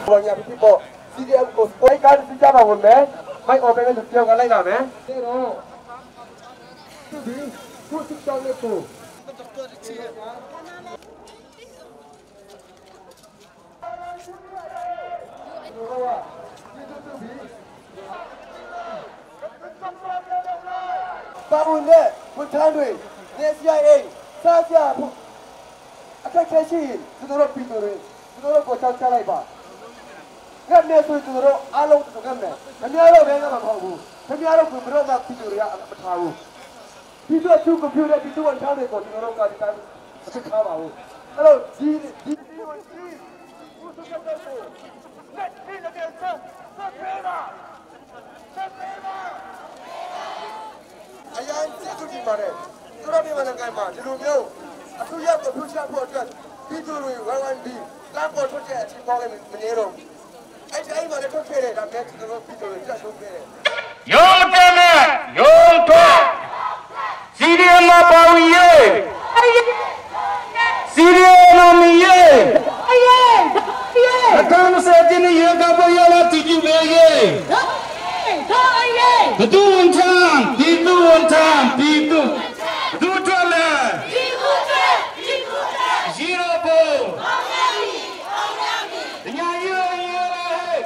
ဘာညာဖြစ်ပေါ့ CDM ကိုပိုက်ကားစစ်ကြပါဝင်မယ်မိုက်အော်ပဲလူပြောင်းကလိုက်လာမယ်တော့ဒီခုစစ်ကြောင်းလေးကိုပါဝင်တဲ့ဝန်ထမ်းတွေနေ CIA စားကြဖို့အခက်ခဲရှိရင်ကျွန်တော်တို့ပြည်သူတွေကျွန်တော်တို့ကိုချောက်ချလိုက်ပါငတ်နေဆိုကျွန်တော်တို့အားလုံးတို့ငတ်မယ်ခင်ဗျားတို့လည်းငတ်မှာမဟုတ်ဘူးခင်ဗျားတို့ဘယ်တော့မှပြည်သူတွေကမထားဘူးပြည်သူအထုကွန်ပျူတာပြည်သူဝန်ထမ်းတွေကိုကျွန်တော်တို့ကဒီတိုင်းမဖြစ်ထားပါဘူးအဲ့တော့ဒီဒီလက်ဒီလက်ဆက်ဆက်ပေးပါဆက်ပေးပါအရန်ကျေးဇူးတင်ပါတယ်သူတို့မြန်မာနိုင်ငံမှာဒီလိုမျိုးအခုရောက်ကိုဖူးချဖို့အတွက်ပြည်သူတွေဝိုင်းဝိုင်းပြီးလမ်းပေါ်ထွက်တဲ့အချိန်ပေါင်းလည်းမနေတော့အဲ့ဒီအဲ့မှာလည်းထွက်ခဲ့တယ်ဒါပေမဲ့ကျွန်တော်တို့ပြည်သူတွေကြက်ရှုံးခဲ့တယ် ရုံးတဲ့နဲ့ရုံးထွက်စီရီယမှာပါဝင်ရေးစီရီယနာမီရေးအကောင်စတဲ့နေရကပေါ်ရလာတီကျူလေရေးဘသူဝန်ထမ်းဒီသူဝန်ထမ်းဒီသူသူထွက်လဲရီရောပေါ်ညာရောရောဟဲ့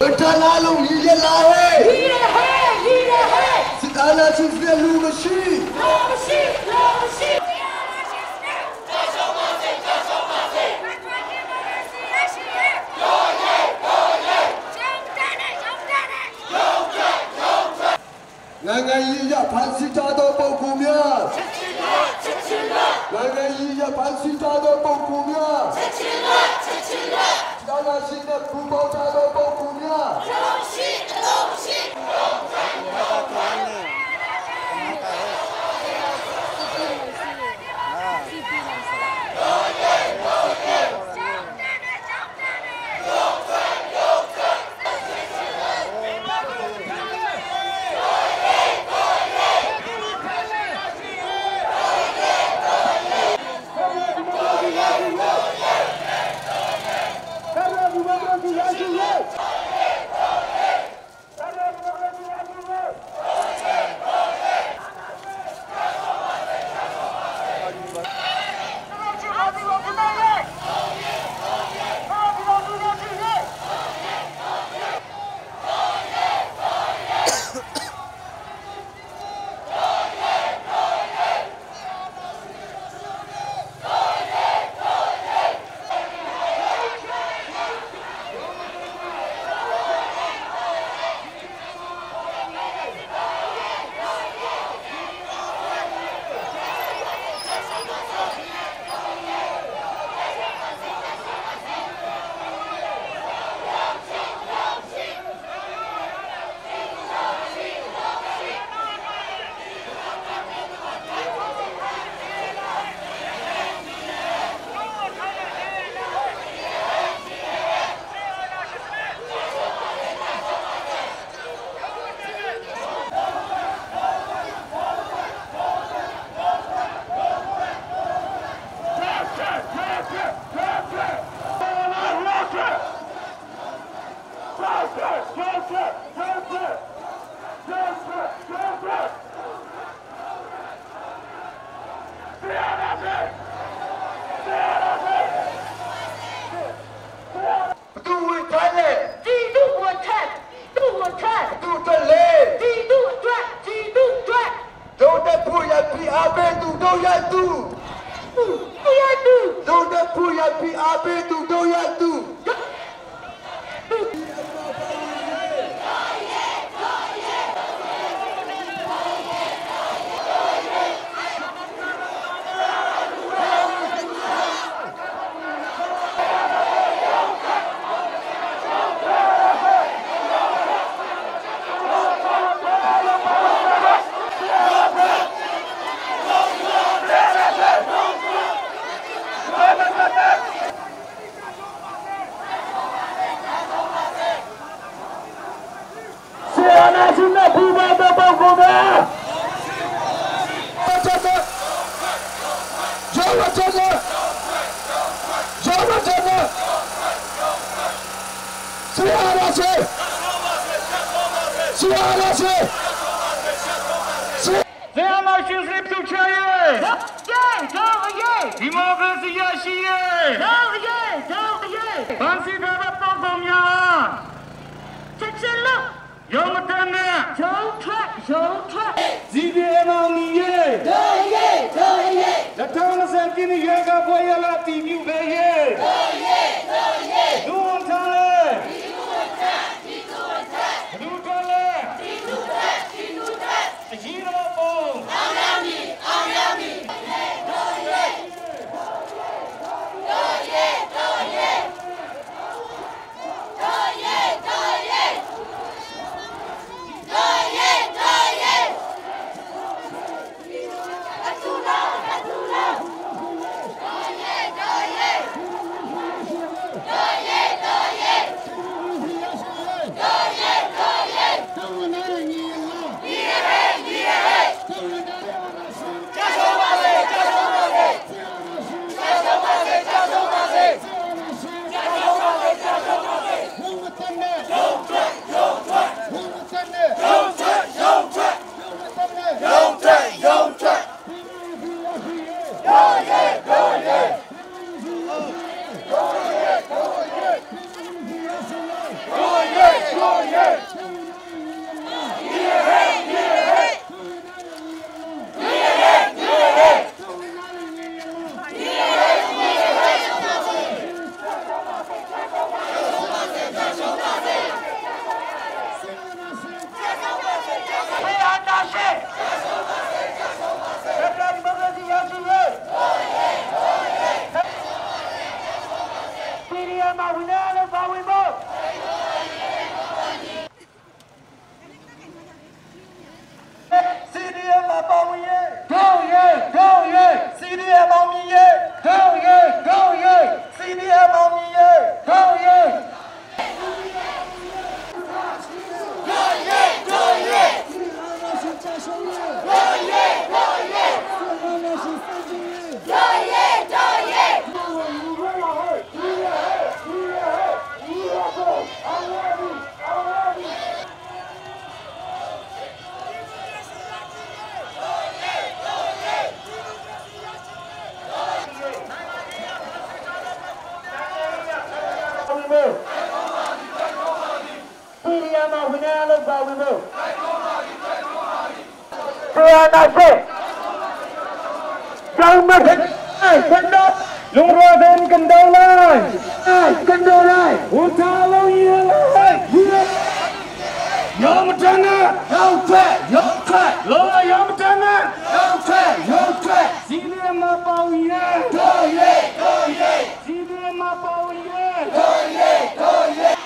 ဝန်ထမ်းအားလုံးညီရလာဟဲ့စစ်အာဏာရှင်စလူမရှိနိုင်ငံရေးရဖန်ဆီးထားသောပုဂ္ဂိုလ်များနိုင်ငံရေးရဖန်ဆီးထားသောပုဂ္ဂိုလ်များအာဏာရှင်နဲ့ပူးပေါင်းထားသောပုဂ္ဂိုလ်များ အားပေးသူတို့ရသူ ရတူ တို့တဲ့ဖူရပီအားပေးသူတို့ရသူ ဆရာနာရှင်နဲ့ပူပါတဲ့ပုဂ္ဂိုလ်များ ကျော်ကျော်ကျော်ကျော်ကျော်ကျော်ဆရာနာရှင်ဆရာနာရှင် ဆရာနာရှင်စိတ်ဖြူချရဲ့ ရဲတို့ရဲ ဒီမိုကရေစီရရှိရဲ့ တို့ရဲတို့ရဲ ဘန်စီတဲ့ပုဂ္ဂိုလ်များ ချက်ချင်းလို့ ရုံမတန်းနဲ့ ရုံထွက်ရုံထွက် ZBM အောင်ရဲ့ တို့ရဲတို့ရဲ 2020ပြည့်ရွေးကပွဲရလာတည်ပြုပဲရဲ့ တို့ရဲတို့ရဲ လူဝန်ထမ်းလေဒီလူဝန်ထမ်းဒီလူဝန်ထမ်းလူတော်လေဒီလူထက်ဒီလူထက်အကြီးတော်ပုံ အောင်ရမည်အောင်ရမည်တို့ရဲတို့ရဲတို့ရဲတို့ရဲတို့ရဲတို့ရဲတို့ရဲအထူလားအထူလားတို့ရဲတို့ရဲတို့ရဲတို့ရဲတို့ရဲတို့ရဲ ဆရာနာရှင်ဖက်ဒရယ်ဒီမိုကရေစီရရှိရေးစီရီယာမှာဝင်လာလို့ပါဝင်ဖို့ စီဒီအမ်မှာပါဝင်ရေး တို့ရဲတို့ရဲ စီဒီအမ်အောင်မြင်ရေး တို့ရဲတို့ရဲ စီဒီအမ်အောင်မြင်ရေး တို့ရဲ တို့ရဲတို့ရဲ ဝင်ဖို့စီရီယာမှာဝင်လာလို့ပါဝင်ဖို့ဆရာနာရှင်ကျောင်းမတဲ့ဆန္ဒလုံရတဲ့ကန်တော်လိုက် ကန်တော်လိုက် ဝန်ထားလုံးရလိုက်ရောမတန်းနဲ့ ရောက်ထွက်ရောက်ထွက် လောရောမတန်းနဲ့ ရောက်ထွက်ရောက်ထွက် စီရီယာမှာပါဝင်ရဲ့ တို့ရဲတို့ရဲ စီရီယာမှာပါဝင်ရဲ့ တို့ရဲတို့ရဲ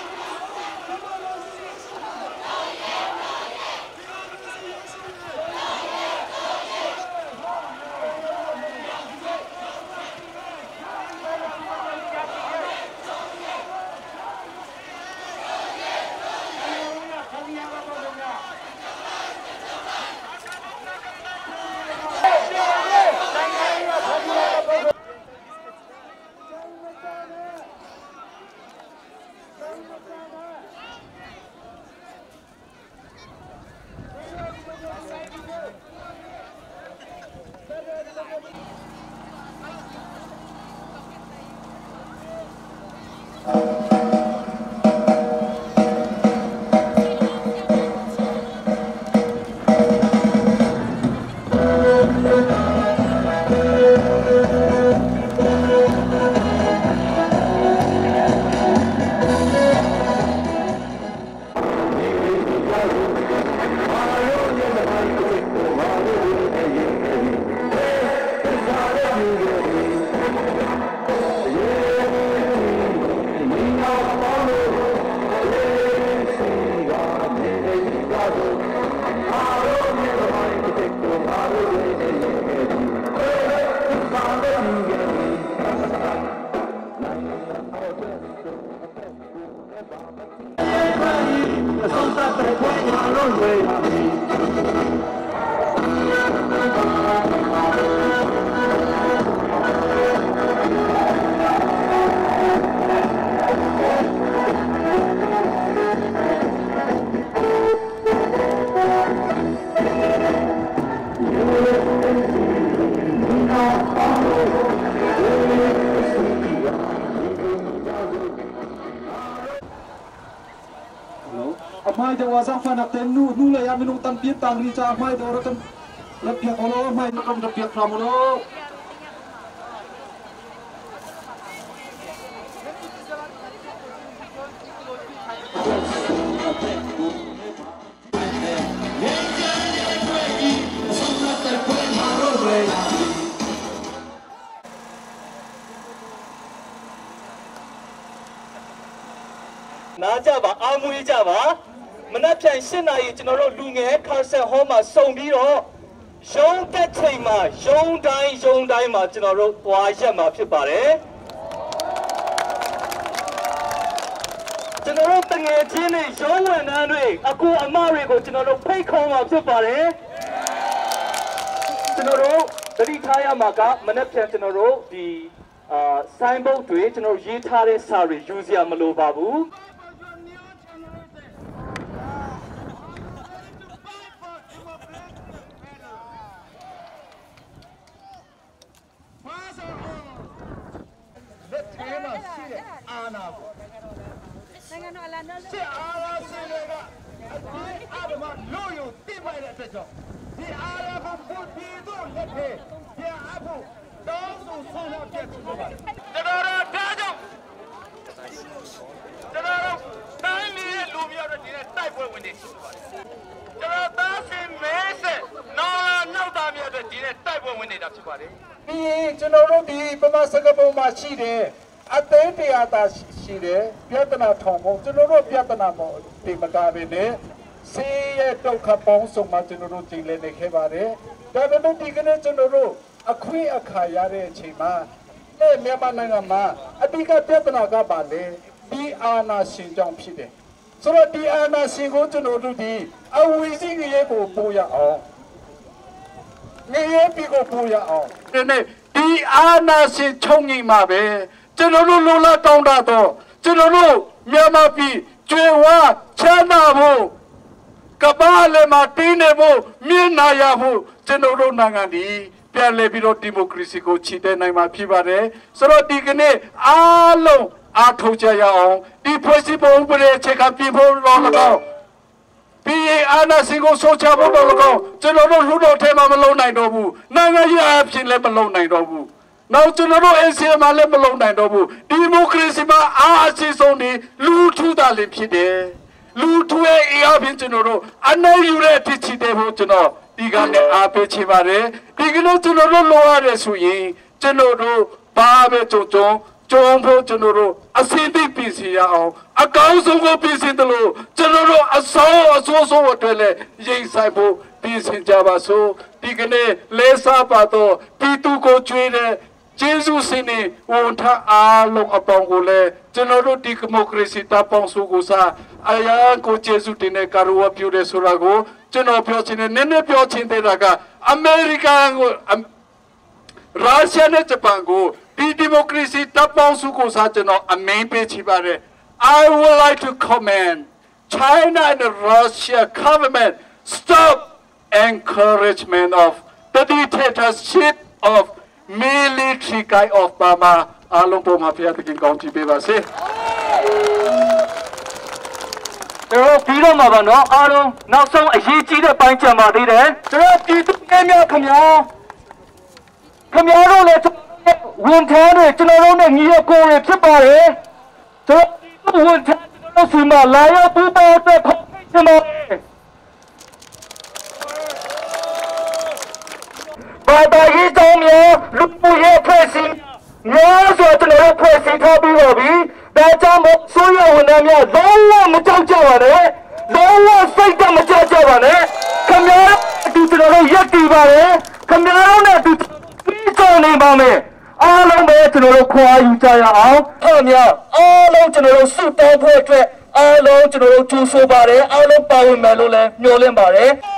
A hmai deuh ah zaangfahnak tein nu nu lei ah minung tampi an tang rih caah hmai deuh rak kan rat piak u law, hmai rak kan rat piak hram u law. နားကြပါ အားမွေးကြပါ။ မနက်ဖြန် ၈ နာရီ ကျွန်တော်တို့လူငယ်ခါဆန်ဟောမှာစုံပြီးတော့ ရုံးတက်ချိန်မှာ ရုံးတိုင်းရုံးတိုင်းမှာ ကျွန်တော်တို့သွားရက်မှာဖြစ်ပါတယ်။ ကျွန်တော်တို့တငယ်ချင်းတွေ ရုံးဝန်ထမ်းတွေ အကူအမတွေကို ကျွန်တော်တို့ဖိတ်ခေါ်မှာဖြစ်ပါတယ်။ ကျွန်တော်တို့တတိထားရမှာက မနက်ဖြန် ကျွန်တော်တို့ဒီအာဆိုင်းဘုတ်တွေ ကျွန်တော်ရေးထားတဲ့စာတွေ ယူစရာမလိုပါဘူး။ လက်ထဲမှာရှိတဲ့အာဏာကို နိုင်ငံတော်အလံနဲ့စစ်အာဏာရှင်တွေကအတင်းအဓမ္မလို့ယူတိပိုက်တဲ့အတွက်ကြောင့် ဒီအာဏာကိုပို့ပြီးတော့ လက်ထဲပြန်အပ်ဖို့ တောင်းဆိုဆုံးဖြတ်ပြချင်ပါတယ်။ ကျွန်တော်တို့ဒါကြောင့် ကျွန်တော်တို့တိုင်းပြည်ရဲ့လူမျိုးတွေ ဒီနဲ့တိုက်ပွဲဝင်နေရှိပါတယ်။ ကျွန်တော်သားစင်မဲဆက်နော်လာနောက်သားမျိုးတွေ ဒီနဲ့တိုက်ပွဲဝင်နေတာဖြစ်ပါတယ်။ ပြီးရင် ကျွန်တော်တို့ဒီပမာစကပုံမှာရှိတယ် အသေးတရားသာရှိတယ် ပြဿနာထောင်ဖို့ ကျွန်တော်တို့ပြဿနာမဒီမကပဲနဲ့ ဆေးရဲ့ဒုက္ခပေါင်းစုံမှာ ကျွန်တော်တို့ကြည်လည်နေခဲ့ပါတယ်။ ဒါပေမဲ့ ဒီကနေ့ ကျွန်တော်တို့အခွင့်အခါရတဲ့အချိန်မှာ အဲမြန်မာနိုင်ငံမှာ အဓိကပြဿနာကပါလေ ဒီအာနာရှင်ကြောင့်ဖြစ်တယ်။ ဆိုတော့ ဒီအာနာရှင်ကို ကျွန်တော်တို့ဒီအဝီစီငရေကိုပို့ရအောင် ငရေပြီကိုပို့ရအောင် ဒီနေ့ဒီအာနာရှင်ချုပ်ငိမ့်မှာပဲ ကျွန်တော်တို့လိုလားတောင်းတာတော့ ကျွန်တော်တို့မြန်မာပြည်ကျွေဝချမ်းသာဖို့ ကပ္ပလည်းမှာတင်းနေဖို့ မြင်နာရဖို့ ကျွန်တော်တို့နိုင်ငံဒီပြန်လည်ပြီးတော့ ဒီမိုကရေစီကိုချီတက်နိုင်မှာဖြစ်ပါတယ်။ ဆိုတော့ ဒီကနေ့ အားလုံးအားထုတ်ကြရအောင်။ ဒီဖွဲ့စည်းပုံဥပဒေအခြေခံပြည်ဖို့တော့တော့ ပြီး အာဏာရှင်ကိုဆိုချဖို့တော့ကော ကျွန်တော်တို့လူတော်ထဲမှာမလုံနိုင်တော့ဘူး၊ နိုင်ငံရေးအဖြစ်လည်းမလုံနိုင်တော့ဘူး၊ နောက်ကျွန်တော်တို့ ACM မှာလည်းမလုံနိုင်တော့ဘူး။ ဒီမိုကရေစီမှာအားအရှိဆုံးဒီလူထုတာလည်းဖြစ်တယ်။ လူထုရဲ့အအားဖြင့် ကျွန်တော်တို့အနိုင်ယူတဲ့အဖြစ်ချီတဲ့ဖို့ ကျွန်တော်ဒီကနေ့အားပေးချင်ပါတယ်။ ဒီကနေ့ ကျွန်တော်တို့လိုရတယ်ဆိုရင် ကျွန်တော်တို့ဘာပဲကြုံကြုံကြုံဖို့ ကျွန်တော်တို့အစင်းသိပြင်ဆင်ရအောင်။ အကောင်းဆုံးကိုပြင်ဆင်တယ်လို့ ကျွန်တော်တို့အစောအဆိုးဆုံးအတွက်လည်း ရိတ်ဆိုင်ဖို့ပြင်ဆင်ကြပါစို့။ ဒီကနေ့လဲစားပါတော့ ပြည်သူကိုကျွေးတဲ့ကျေးဇူးရှင်နေဝန်ထအားလုံးအပေါင်းကိုလည်း ကျွန်တော်တို့ဒီမိုကရေစီတပ်ပေါင်းစုကိုစားအရာကို ကျေးဇူးတင်တဲ့ကာရဝပြုတယ်ဆိုတာကို ကျွန်တော်ပြောချင်တယ်။ နည်းနည်းပြောချင်တဲ့က အမေရိကန်ကို ရုရှားနဲ့ဂျပန်ကို ဒီဒီမိုကရေစီတပ်ပေါင်းစုကိုစား ကျွန်တော်အမင်းပေးချပါတယ်။ I would like to commend China and Russia government, stop encouragement of the dictatorship of military guy of Burma. အားလုံးပေါ်မှာ ဖျားသခင်ကောင်းချီးပေးပါစေ။ ကျွန်တော်ပြီးတော့မှာပါနော်။ အားလုံး နောက်ဆုံးအရေးကြီးတဲ့ပိုင်းကြံပါသေးတယ်။ ကျွန်တော်ပြည်သူများ ခင်ဗျာ ခင်ဗျားတို့လည်း ဝန်ထမ်းတွေ ကျွန်တော်တို့နဲ့ညီရကိုတွေဖြစ်ပါတယ်။ ကျွန်တော်ဝန်ထမ်း ကျွန်တော်တို့စီမှာလာရောက်ပူးပေါင်းတဲ့ခေါ်ဖိတ်ချင်ပါတယ်။ ဘာသာရေးကြောင့်များ လူမှုရေးဖွဲ့စည်းများဆို ကျွန်တော်တို့ဖွဲ့စည်းထားပြီးပါပြီ။ ဒါကြောင့်မို့ ဆိုရဝန်ထမ်းများ လုံးဝမကြောက်ကြပါနဲ့၊ လုံးဝစိတ်တမကြကြပါနဲ့။ ခင်ဗျားအတူ ကျွန်တော်တို့ရက်တည်ပါတယ်။ ခင်ဗျားတို့နဲ့အတူပြီးဆောင်နေပါမယ်။ အားလုံးပဲ ကျွန်တော်တို့ခွာယူကြရအောင်။ အဲ့များအားလုံး ကျွန်တော်တို့စုတောင်းဖို့အတွက် အားလုံးကျွန်တော်တို့ကြိုးဆိုပါတယ်။ အားလုံးပါဝင်မယ်လို့လည်းမျှော်လင့်ပါတယ်။